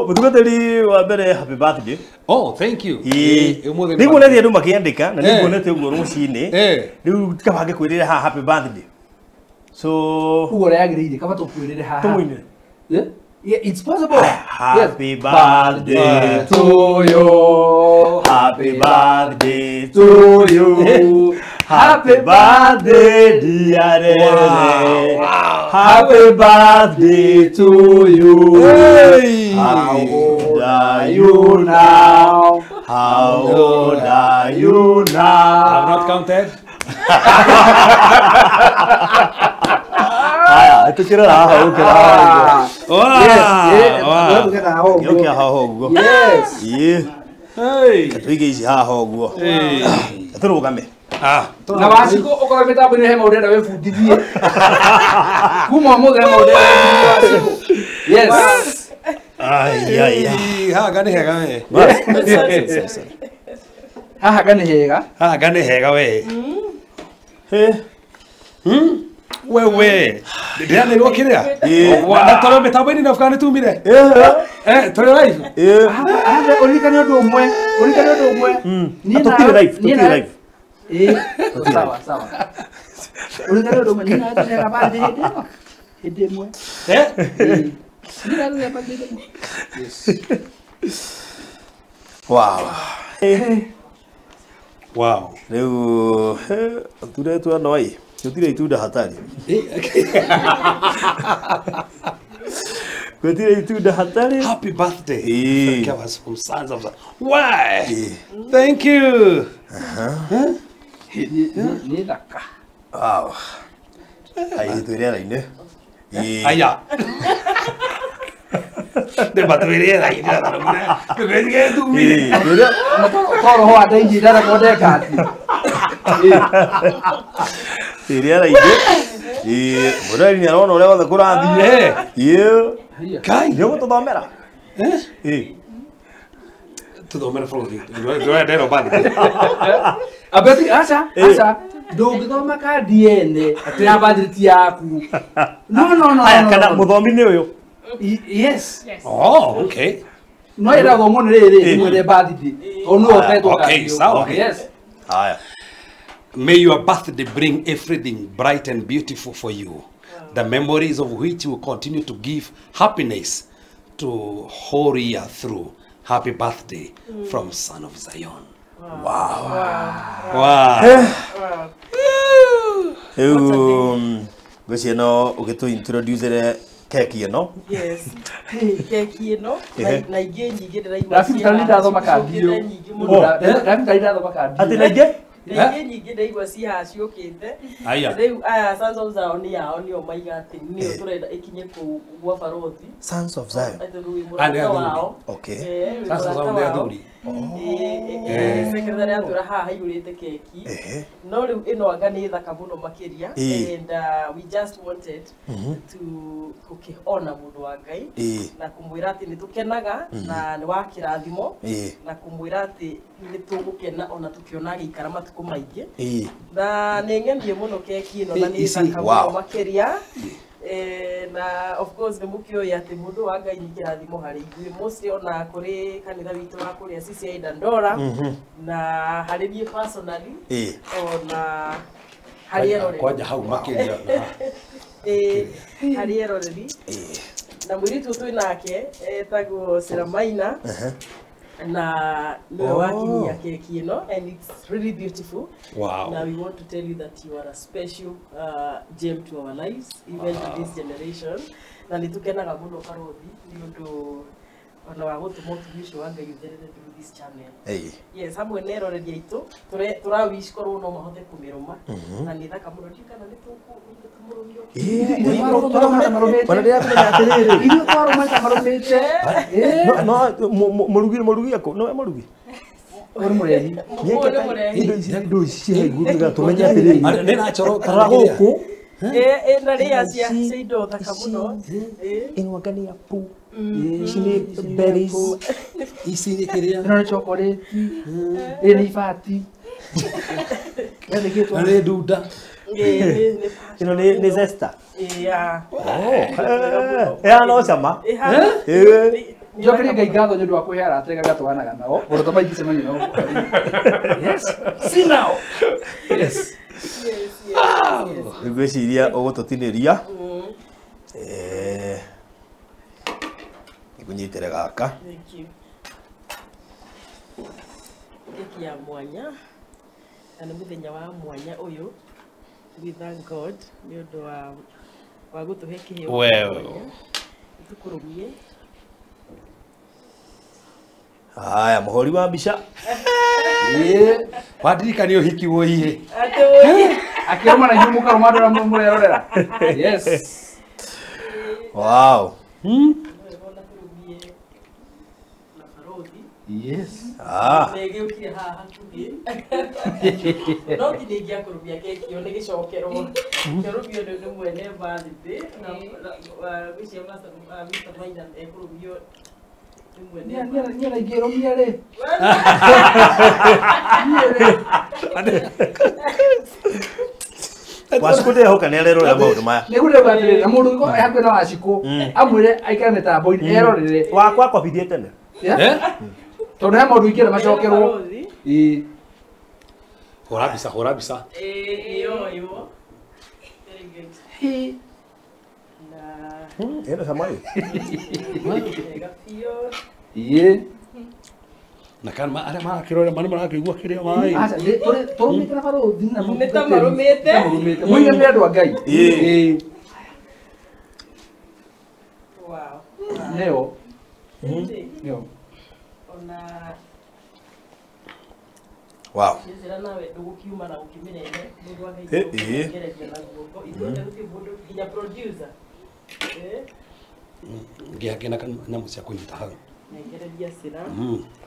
Mutungatĩri wa mbere, happy birthday. Oh, thank you. Nĩguonete andũ makĩandĩka na nĩguonete ũguo rũcinĩ. Rĩu kaba ngĩkwĩrĩre haha happy birthday. So ũguo ũrĩa yagĩrĩire kaba tũkwĩrĩre haha. Tũmũinĩre. Yeah, it's possible. Happy birthday to you. Happy birthday to you. Happy birthday, dear Rene. Wow. Happy birthday to you. Hey. How old are you now? How old are you now? I've not counted. Haya, tukira haha ukira haha. Wow. Yes, wow. Ũkĩra haha ũguo. Yes. Yeah. Hey. Tũige ici haha ũguo. Hey. Tũrũgame. Ah. Na waciko ũkorwo mĩtambo-inĩ he maũndũ ũrenda wĩbundithie. Kuma ũmũthĩ he maũndũ ũrenda wĩbundithie waciko. Yes. Ai ai. Haha nga nĩ hega we. Haha nga nĩ hega. Haha nga nĩ hega we. Hey. Wewe. Ndĩranĩrwo kĩrĩa? Na tũrĩ mĩtambo-inĩ na kana nĩtumire? Tũrĩ live. Ũririkane ũndũ ũmwe. Ũririkane ũndũ ũmwe. Tũtirĩ live, tũtirĩ live. Sawa sawa. Ũririkane ũndũ ũmwe. Niĩ nawe tũrĩ birthday hĩndĩ ĩno. Hĩndĩ ĩmwe. Niĩ nawe tũrĩ birthday hĩndĩ ĩmwe. Yes. Wow. Wow. Rĩu turetwo no ĩ. Gũtirĩ itunda hatari. Gũtirĩ itunda hatari. Happy birthday. Thank from Sons of Zion. Why? Thank you. Nĩ thaka. Wow. Ai twĩrĩra-inĩ. Aya. Nĩ matwĩrĩra-inĩ na tũgĩtige tumire. Toro ho andaigĩ ndarathondeka atĩ. Twĩrĩra-inĩ. Mũreri nĩ arona ũrĩa wothe kũrathiĩ. Kai. Nĩ ũgũtũthomera? Tũthomere bũrũri. Ndĩrenda birthday. Abeti aca aca ndũngĩthoma kandi ene atĩ ya birthday ti yaku. No no no. Aya kana mũthomi nĩ ũyũ. Yes. Oh, okay. No ĩrathomwo nĩ rĩrĩ nĩ mwene birthday. Tondũ nĩwe ũhetwo kandi. Okay, sawa. Yes. Haya. May your birthday bring everything bright and beautiful for you, the memories of which will continue to give happiness to whole year through. Happy birthday from Son of Zion. Wow. Wow. Rĩu ngwĩciria no ũgĩtũ introduce keki ĩno. Yes. Keki ĩno na ingĩ nyingĩ ndĩraigua. Ndabita nĩ ndathoma kandi ĩyo. Ndabita nĩ ndathoma kandi. Atĩ na ingĩ? Ingĩ nyingĩ ndaigua ci haha ciũkĩte. Rĩu aya Sons of Zion yao nĩo maiga atĩ nĩyo tũrenda ĩkinye kũu gwa barothi. Sons of Zion. Wao. Okay. Sons of Zion nĩ athuri. Secretary atwĩra haha haiyũrĩte keki. No rĩu ĩno anga nĩ thaka mũno makĩria. And we just wanted to gũkĩona mũndũ wa Ngai na kũmwĩra atĩ nĩ tũkenaga na nĩ wa kĩrathimo na kũmwĩra atĩ nĩ tũgũkena ona tũkĩona agĩikara matukũ maingĩ. Na nĩ ng'emie mũno keki ĩno na nĩ thaka mũno makĩria. Na of course nĩ mũkĩũĩ atĩ mũndũ wa Ngai nĩ kĩrathimo harĩ ithuĩ mostly ona kũrĩ kanitha witũ wa kũrĩa CCI Dandora na harĩ niĩ personally ona harĩ eroreri kwanja hau makĩria harĩ eroreri na mũirĩtu twĩ nake etagwo Seramaina na nĩwe wakinyia keki ĩno and it's really beautiful. Wow. Now we want to tell you that you are a special gem to our lives, even to this generation. Na nĩ tũkenaga mũno barothi nĩ ũndũ ona wa gũtũma ũtumi ũcio wa Ngai ũtherere through this channel. Yes, hamwe na eroreri aitũ tũra wish korwo no mahote kũmĩrũma na nĩ thaka mũno ndiũ kana nĩ tũkũmũrũmio. Ona ndĩrakũmenya atĩrĩrĩ. Ithuĩ twarũma marũmĩte. No mũrugi mũrugi akũ no mũrugi. Ũrĩ mũrehi. Ũrĩ mũrehi. Indo ici cihaigũ tũmenye atĩrĩrĩ. Nĩ natural Kana gũkũ na rĩa cia indo thaka mũno. Ĩno anga nĩ apple. Ici nĩ berries. Ici nĩ kĩrĩa. Ĩno nĩ chocolate. Ĩĩ nĩ ibati. Na nĩ ndunda. Ĩno nĩ zesta. Yeah. No cama. Njokerie Ngai ngatho nĩ ũndũ wa kũhe arata ega gatwanaga nao. Ũndũ ta maingĩcemania nao. Yes. See now. Yes. Yes, yes. Ngwĩciria ũgũtũtinĩria. Ngũnyitĩre gaka. Thank you. Keki ya mwanya. Na nĩ mũthenya wa mwanya ũyũ. We thank God nĩ ũndũ wa gũtũhe kĩheo. Well. Tũkũrũmie. Haya, mũhũri wa mbica. Wandirikania ũhiki wũiĩ. Atĩ wũiĩ. Akĩrũma na inyuĩ mũkarũma andũ arĩa mũrerorera. Yes. Wow. Yes. Ah. Nĩgĩũkire haha hakuhĩ. No ti nĩingĩakũrũmia keki ĩyo nĩgĩcokerwo. Kĩrũmio nĩ mwene birthday na ngwĩciria Mr. Maina ekũrũmio nĩ mwene. Niĩ na ingĩrũmia rĩ. Wacikũ ndehoka nĩ arerorera maũndũ maya. Nĩguo ndĩrauga atĩrĩrĩ, na mũndũ ũngĩkorwo e hakuhĩ na Wacikũ, amwĩre aikare mĩtambo-inĩ erorere. Wakwa akwambithie tene. Tondũ he maũndũ ingĩenda macokerwo. Ĩĩ. Hũra mbica, hũra mbica. Ĩĩ, ĩyoywo. Very good. Na Ĩna cama ĩ. wega biũ. Ĩĩ. Na kana arĩa marakĩrora nĩ marakĩigua kĩrĩa maĩ. Aca, tũrũmĩte na barũthi na Nĩ ta marũmĩte. Marũmĩte. Moiga nĩ andũ a Ngai. Ĩĩ. Wow. Nĩo. Nĩo. Ona Wow. Njĩra nawe ndũgũkiuma na ũkĩmĩrere mũndũ wa Ngai ngereria na guoko ithuothe gũtirĩ mũndũ nginya producer. Ngĩakena nyamũ cia kũnyita hau. Ngereria cira.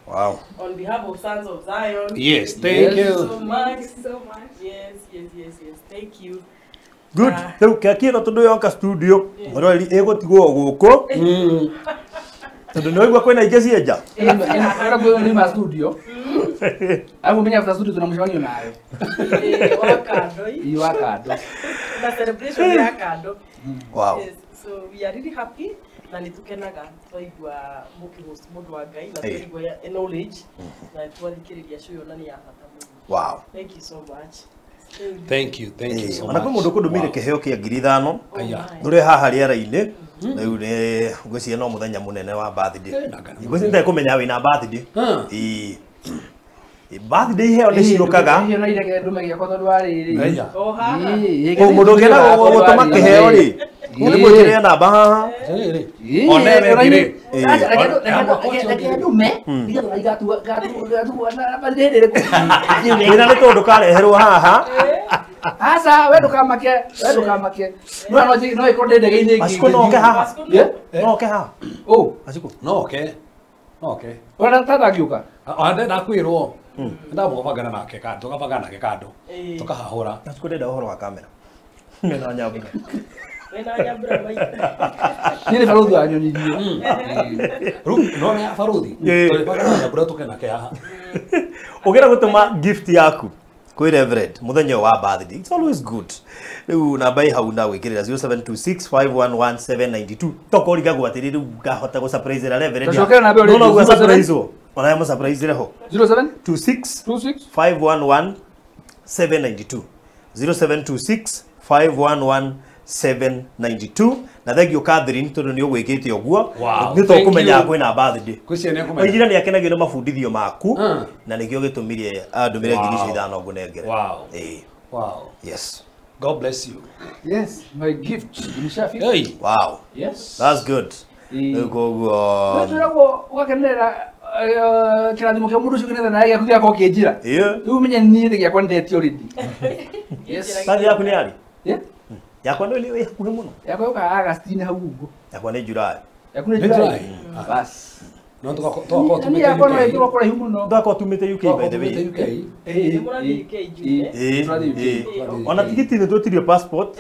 Wow. On behalf of Sons of Zion. Yes, thank you so much. So much. Yes, yes, yes, yes. Thank you. Good. Rĩu keki ĩno tondũ yoka studio, mũroreri ĩgũtigwo gũkũ. Tondũ nĩ waigua kwĩna ingĩ cienja. Ĩno nĩ studio. Alafu mimi after studio tuna mshawanio nayo. Wa kando. Ii wa kando. Na celebration ya kando. Wow. Yes, so we are really happy na nitukenaga twaigua mũkĩhost mũndũ wa Ngai na twaigua knowledge na twathikĩrĩria show ĩyo na nĩ ya bata mũno. Wow. Thank you so much. Thank you, thank you so much. Ona kwĩ mũndũ kũndũmĩire kĩheo kĩa 5,000. Ndũrĩ haha rĩera-inĩ. Rĩu nĩ ngwĩciria no mũthenya mũnene wa birthday. Ngwĩciria ndekũmenya wĩna birthday. Ĩĩ. Birthday iheo nĩ ciũkaga. Iheo no ireke ndume gĩakwa tondũ wa rĩrĩ. O haha. Mũndũ ũngĩenda gũtũma kĩheo rĩ, nĩ mwĩkĩre namba haha. One wengire. Reke ndume. Wĩra nĩ tondũ kareherwo haha. Aca, we ndũkamake, we ndũkamake. No no ĩkorwo ndĩ ndege-inĩ ĩngĩ. Wacikũ no oke haha. No oke haha. Ũ. Wacikũ. No oke. No oke. Ũrenda tata angĩũka? Ndakwĩrwo. Ndamũbangana nake kando, tũkabangana nake kando. Tũkahahũra. Wacikũ ndenda ũhoro wa kamera. Mena nyambura. Wena nyambura maitũ. Niĩ nĩ barũthi wa nyonirie. Rĩu no nĩ barũthi. Tũrĩbangana nyambura tũke nake haha. Ũngĩenda gũtũma gift yaku kwĩ Reverend mũthenya wa birthday, it's always good. Rĩu namba ĩ hau na gwĩkĩrĩra 0726511792. Tokorwo rigagwo atĩrĩ rĩu ngahota gũ surprise Reverend. Tũcokere namba ĩyo rĩngĩ. No no surprise wo. Ona mo surprise ho. 07 26 26 511 792. 0726 511 792. Na thengio Catherine tondũ nĩ ũgwĩkĩte ũguo. Nĩ tũkũmenya kwĩna birthday. Kwĩciria nĩ akũmenya. Oigire nĩ akenagio nĩ mabundithio maku na nĩkĩo gĩtũmire andũmĩre 5,000 ngũnengere. Wow. Wow. Yes. God bless you. Yes, my gift. Nimeshafika. Hey. Wow. Yes. That's good. Koguo twĩragwo ũgakenerera kĩrathimo kĩa mũndũ ũcio ũkenete nawe gĩaku gĩgakorwo kĩ njĩra. Rĩu ũmenye niĩ gĩakwa nĩndetio already. Yes. Birthday yaku nĩ yarĩ? Yeah. Yakwa nĩ ĩrĩ hakuhĩ mũno. Yakwa yũkaga August-inĩ hau ũguo. Yakwa nĩ July. Yaku nĩ July? Bas. No tũgakorwo tumĩte. Niĩ yakwa no ĩngĩkorwo kũraihu mũno. Tũgakorwo tumĩte UK by the way. UK. Nĩ mũrathiĩ UK June. Ĩĩ. Ona tigiti nĩ twĩtirio passport.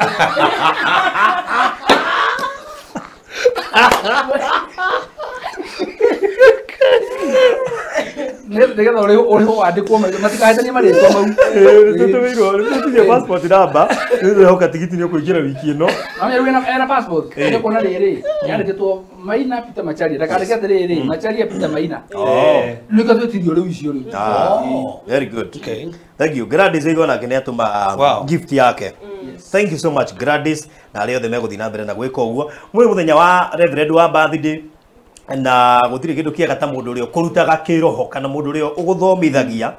Nĩgetha ũrĩhwo wandĩkwo matikahĩtanie marĩtwa mau. Tũtũmĩirwo rĩu passport number rĩu tũrehoka tigiti nĩ ũkũingĩra wiki ĩno. Amenya rĩu ena passport. Nĩ kuona rĩrĩ yandĩkĩtwo Maina Peter Macharia ndakandĩke atĩrĩrĩ Macharia Peter Maina. Nĩkĩo twĩtirio rĩu icio rĩu. Very good. Okay. Thank you. Gladys igona nake nĩ atũma gift yake. Thank you so much Gladys na arĩa othe megũthiĩ na mbere na gwĩka ũguo. Mwĩ mũthenya wa Reverend wa birthday na gũtirĩ kĩndũ kĩega ta mũndũ ũrĩa ũkũrutaga kĩroho kana mũndũ ũrĩa ũgũthomithagia.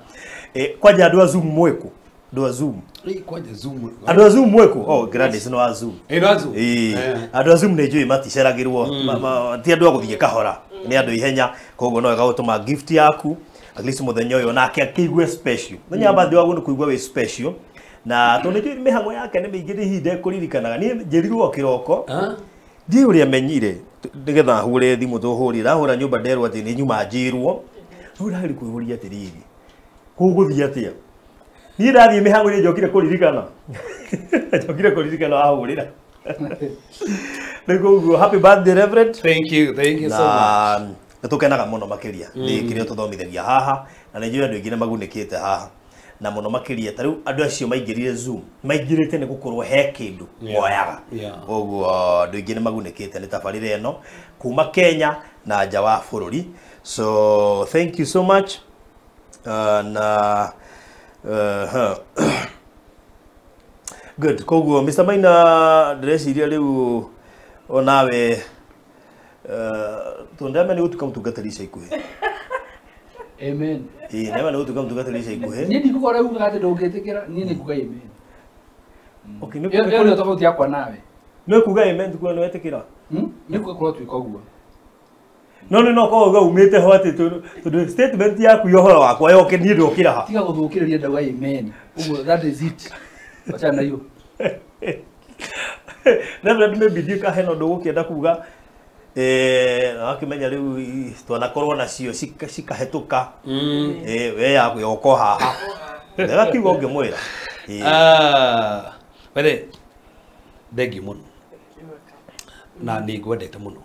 Kwanja andũ a Zoom mwĩkũ? Andũ a Zoom. Kwanja Zoom. Andũ a Zoom mwĩkũ? Oh, Gladys no a Zoom. No a Zoom. Andũ a Zoom nĩ njũĩ maticeragĩrwo. Ti andũ a gũthiĩ kahora. Nĩ andũ ihenya. Koguo no wega gũtũma gift yaku. At least mũthenya ũyũ nake akĩigue special. Mũthenya wa birthday waguo nĩ kũigua wĩ special. Na tondũ nĩ mĩhang'o yake nĩ mĩingĩ nĩ ihinda kũririkanaga. Niĩ njĩrirwo kĩroko. Ndiĩ ũrĩa menyire nĩgetha hũre thimũ tũhũrire ahũra nyũmba nderwo atĩ nĩ nyuma njĩrwo. Rĩu ndagĩrĩ kwĩyũria atĩrĩrĩ, gũgũthiĩ atĩa? Niĩ ndathiĩ mĩhang'o-inĩ njokire kũririkana. Njokire kũririkana wahũrĩra. Rĩu koguo happy birthday Reverend. Thank you, thank you so much. Nĩ tũkenaga mũno makĩria nĩ kĩrĩa tũthomithagia haha na nĩ njũĩ andũ aingĩ nĩ magunĩkĩte haha. Na mũno makĩria ta rĩu andũ acio maingĩrire Zoom maingĩrĩte nĩ gũkorwo he kĩndũ moyaga. Koguo andũ aingĩ nĩ magunĩkĩte nĩ tabarĩra ĩno kuma Kenya na nja wa bũrũri. So thank you so much. Na good. Koguo Mr. Maina ndĩreciria rĩu onawe tondũ nĩ gũtuĩka mũtungatĩri ica ikuhĩ. Amen. Ĩĩ, nĩ gũtuĩka mũtungatĩri ica ikuhĩ. Niĩ ndikuga rĩu atĩ ndũngĩtĩkĩra, niĩ nĩ kuga amen. Okay, nĩ ĩyo nĩyo tofauti yakwa nawe. Nĩ kuga amen tukuga nĩ wetĩkĩra? Nĩ kuga korwo twĩka ũguo. No nĩ no korwo uga umĩte ho atĩ tondũ statement yaku ya ũhoro wakwa yoke niĩ ndokĩra ha. Tiga gũthũkĩrĩria ndauga amen. Ũguo that is it. Wachana na hiyo. Reverend maybe ndiũĩ kana hena ũndũ ũgũkĩenda kuga. Wakĩmenya rĩu twanakorwo nacio cikahĩtũka. We yaku yoko haha. Ndega kiugo ũngĩmwĩra. Wethe thengiũ mũno na nĩ ngwendete mũno.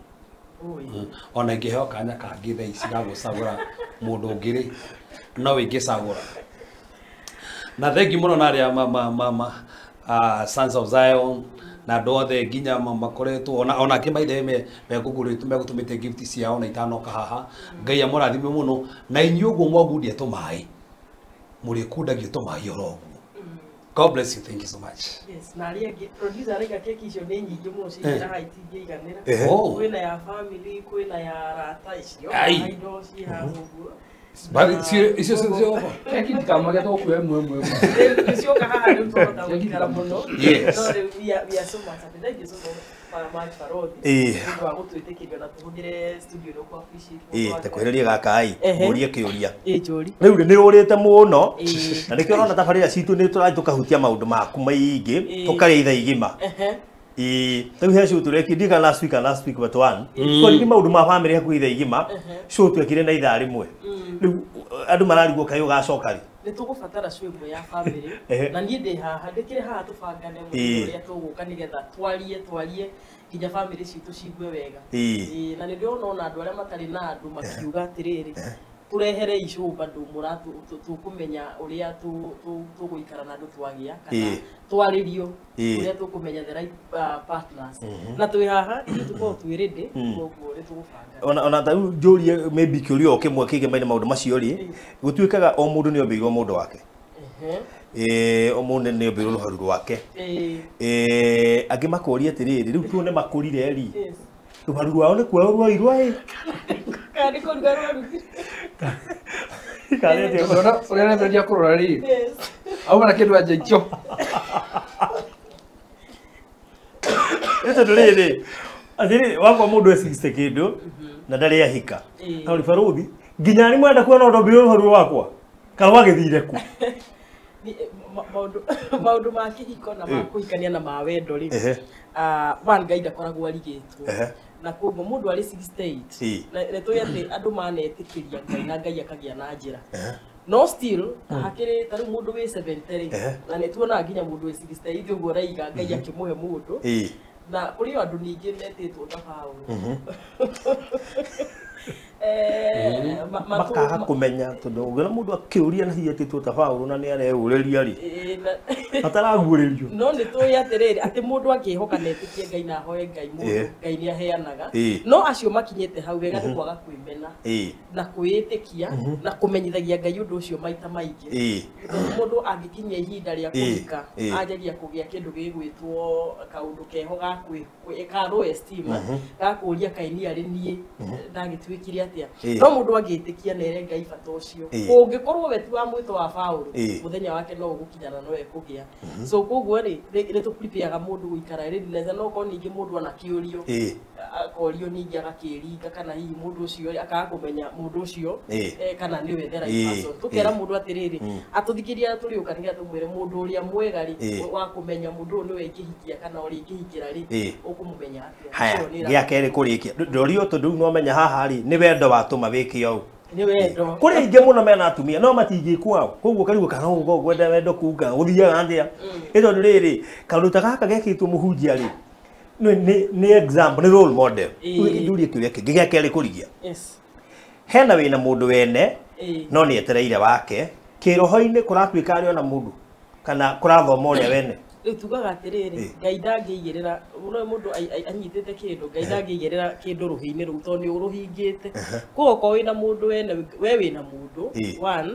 Ona ingĩheo kanya kangĩ thaa ici ga gũcagũra mũndũ ũngĩ rĩ no ingĩcagũra. Na thengiũ mũno na arĩa ma Sons of Zion na andũ othe nginya makoretwo ona angĩ maithe megũgũrĩte megũtũmĩte gift ciao na itanoka haha. Ngai amũrathime mũno na inyuĩ ũguo mwagundia tũmaĩ mũrĩkundagio tũmaĩ oro ũguo. God bless you. Thank you so much. Yes, na arĩa angĩ producer araiga keki icio nĩ nyingĩ mũno ciingĩra haha itingĩiganĩra. Kwĩna ya family, kwĩna ya arata icio, indo ciĩ haha ũguo. Icio cio keki ndikamage tũkue ĩmwe ĩmwe. Rĩu cioka haha rĩu tũhota gũikara mũno. Yes. No rĩu we are so much happy. Thank you so much Barothi. Nĩ ũndũ wa gũtwĩtĩkĩria na tũhũthĩre studio ĩno kũ appreciate. Takwĩrĩria gaka ai, mũrie kĩũria. Njũri. Rĩu nĩ ũrĩte mũno na nĩkĩo ũrona tabarĩra citũ nĩ tũrathiĩ tũkahutia maũndũ maku maingĩ tũkarĩa ithaa igima. Rĩu he show tũrekire ndika last week and last week but one. Twaririe maũndũ ma family hakuhĩ ithaa igima, show twekire na ithaa rĩmwe. Rĩu andũ mararigwo kaĩ ũgacoka rĩ. Nĩ tũgũbatara show ĩmwe ya family na niĩ ndĩ haha ndĩkĩrĩ haha tũbangane mũthenya ũrĩa tũgũka nĩgetha twarie nginya family citũ ciigue wega. Na nĩ ndĩrona ona andũ arĩa matarĩ na andũ makiuga atĩrĩrĩ tũrehere icũ bado tũkũmenya ũrĩa tũgũikara na andũ twagĩa kana twarĩrio ũrĩa tũkũmenya the right partners. Na twĩ haha ithuĩ tũkorwo twĩ ready koguo nĩ tũgũbanga. Ona ta rĩu njũrie maybe kĩũria o kĩmwe kĩgemaine maũndũ macio rĩ, gũtuĩkaga o mũndũ nĩ ombĩirwo mũndũ wake. O mũndũ nĩ ombĩirwo rũharu rwake. Angĩ makoria atĩrĩrĩ, rĩu tuone makũrire rĩ, rũharu rwao nĩ kuoywo rwoirwo ĩ? Kana nĩ kũruga rwarugire? Kana atĩa? Ũrĩa Reverend akũrora rĩ, auma na kĩndũ anjaikio. Nĩ tondũ rĩrĩ, atĩrĩrĩ, wakwa mũndũ e 60 kĩndũ na ndarĩ ahika. Na ũrĩ barũthi, nginya nĩ mwenda kuona ũndũ ombĩirwo rũharu rwakwa, kana rwagĩthire kũ? Maũndũ ma kĩhiko na ma kũhikania na ma wendo rĩ, one Ngai ndakoragwo arigĩtwo. Na koguo mũndũ arĩ 68 na nĩ tũĩ atĩ andũ manetĩkĩria Ngai na Ngai akagĩa na njĩra. No still hakĩrĩ ta rĩu mũndũ wĩ 70 rĩ, na nĩ tuonaga nginya mũndũ wĩ 68 ũguo ũraiga Ngai akĩmũhe mũndũ. Na kũrĩ o andũ ningĩ metĩtwo ta Paũlũ. Makaga kũmenya tondũ ũngĩona mũndũ akĩũria na hihi etĩtwo ta Paũlũ na nĩ areyũrĩria rĩ ataraguũrĩrio. No nĩ tũĩ atĩrĩrĩ atĩ mũndũ angĩhoka na etĩkie Ngai na ahoe Ngai mũndũ Ngai nĩ aheanaga. No acio makinyĩte hau wega nĩ kwaga kwĩmena na kwĩĩtĩkia na kũmenyithagia Ngai ũndũ ũcio maita maingĩ. Tondũ mũndũ angĩkinyia ihinda rĩa kũhika anjagia kũgĩa kĩndũ gĩgwĩtwo kaũndũ keho ga ka low esteem ga kũũria kaĩ niĩ arĩ niĩ ndagĩtuĩkire atĩa. No mũndũ angĩĩtĩkia na ere Ngai bata ũcio ũngĩkorwo we ti wa mwĩto wa Paũlũ mũthenya wake no ũgũkinya na no ekũgĩa. So koguo rĩ nĩ tũpripeaga mũndũ gũikara readiness no korwo ningĩ mũndũ anakĩũrio akorio ningĩ agakĩringa kana hihi mũndũ ũcio akaga kũmenya mũndũ ũcio kana nĩwe the right person. Tũkera mũndũ atĩrĩrĩ atũthikĩria tũrĩũka nĩgetha tũmwĩre mũndũ ũrĩa mwega rĩ wa kũmenya mũndũ ũyũ nĩwe ingĩhikia kana ũrĩa ingĩhikĩra rĩ ũkũmũmenya atĩa. Haya gĩa kerĩ kũrĩkia ndorio tondũ rĩu no menya haha rĩ nĩ wendo watũma wĩke ũũ. Nĩ wendo. Kũrĩ aingĩ mũno mena atumia no matingĩkua koguo karigwo kana ũguo ngwenda wendo kuga gũthiaga atĩa. Ĩ tondũ rĩrĩ kaũndũ ta gaka gekĩtwo mũhunjia rĩ nĩ example nĩ role model. Ndurie kĩũria kĩngĩ gĩa kerĩ kũrigia. Hena wĩna mũndũ wene no nĩ etereire wake kĩroho-inĩ kũratuĩka arĩ ona mũndũ kana kũrathoma ũrĩa wene. Rĩu tugaga atĩrĩrĩ Ngai ndangĩigĩrĩra no mũndũ anyitĩte kĩndũ Ngai ndangĩigĩrĩra kĩndũ rũhĩ-inĩ rũu tondũ nĩ ũrũhingĩte. Koguo okorwo wĩna mũndũ wene we wĩna mũndũ one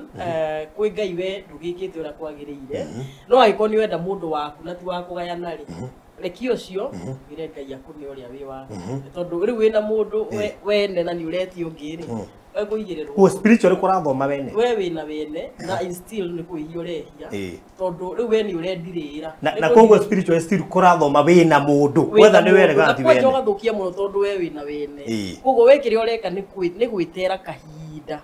kwĩ Ngai we ndũgĩkĩte ũrĩa kwagĩrĩire no angĩkorwo nĩ wenda mũndũ waku na ti wa kũgayana rĩ reki ũcio wĩre Ngai akũne ũrĩa wĩ waku tondũ rĩu wĩna mũndũ wene na nĩ ũretio ũngĩ rĩ ekũigĩrĩrwo. Koguo spiritually kũrathoma wene. We wĩna wene na still nĩ kwĩhia ũrehia tondũ rĩu we nĩ ũrendirĩra. Na koguo spiritually still kũrathoma wĩna mũndũ wetha nĩ wene kana ti wene. Na ũgathũkia mũno tondũ we wĩna wene. Koguo we kĩrĩa ũreka nĩ gwĩtera kahinda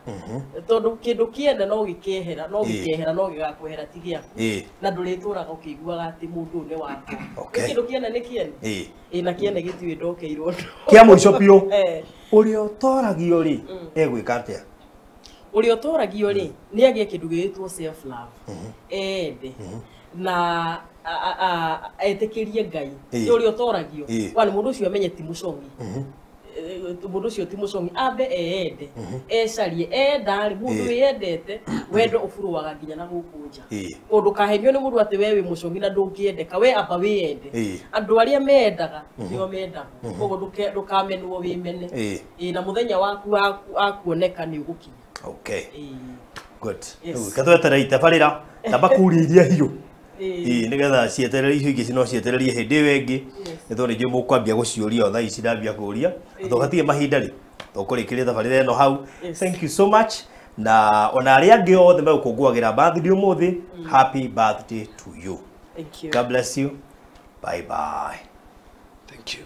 tondũ kĩndũ kĩene no gĩkehera no gĩkehera no gĩgakwehera ti gĩaku na ndũrĩtũraga ũkĩiguaga atĩ mũndũ ũyũ nĩ wakwa. Kĩndũ kĩene nĩ kĩene. Ĩ na kĩene gĩtiũĩ ndokeirwo. Kĩa mũico biũ ũrĩa ũtoragio rĩ egwĩka atĩa? Ũrĩa ũtoragio rĩ nĩ agĩe kĩndũ gĩgwĩtwo self love ende na etĩkĩrie Ngai. Ũrĩa ũtoragio wana mũndũ ũcio amenye ti mũcong'i. Mũndũ ũcio ti mũcong'i ambe eende ecarie enda rĩ mũndũ wĩyendete wendo ũburuaga nginya na gũkũ nja. Ũndũ kahenio nĩ mũndũ atĩ we wĩ mũcong'i na ndũngĩendeka we amba wĩyende. Andũ arĩa mendaga nĩo mendagwo koguo ndũkamenwo wĩmene. Na mũthenya waku wa kuoneka nĩ ũgũkinya. Okay. Good. Katweterere itabarĩra tamba kũria iria hiũ. Nĩgetha cieterere icio ingĩ no cietererie hĩndĩ ĩyo ĩngĩ nĩ tondũ ningĩ mũkwambia gũciũria o thaa ici ndambia kũria tondũ hatirĩ mahinda rĩ tũkũrĩkĩria tabarĩra ĩno hau. Thank you so much na ona arĩa angĩ othe megũkũngũagĩra birthday ũmũthĩ happy birthday to you. Thank you. God bless you. Bye bye. Thank you.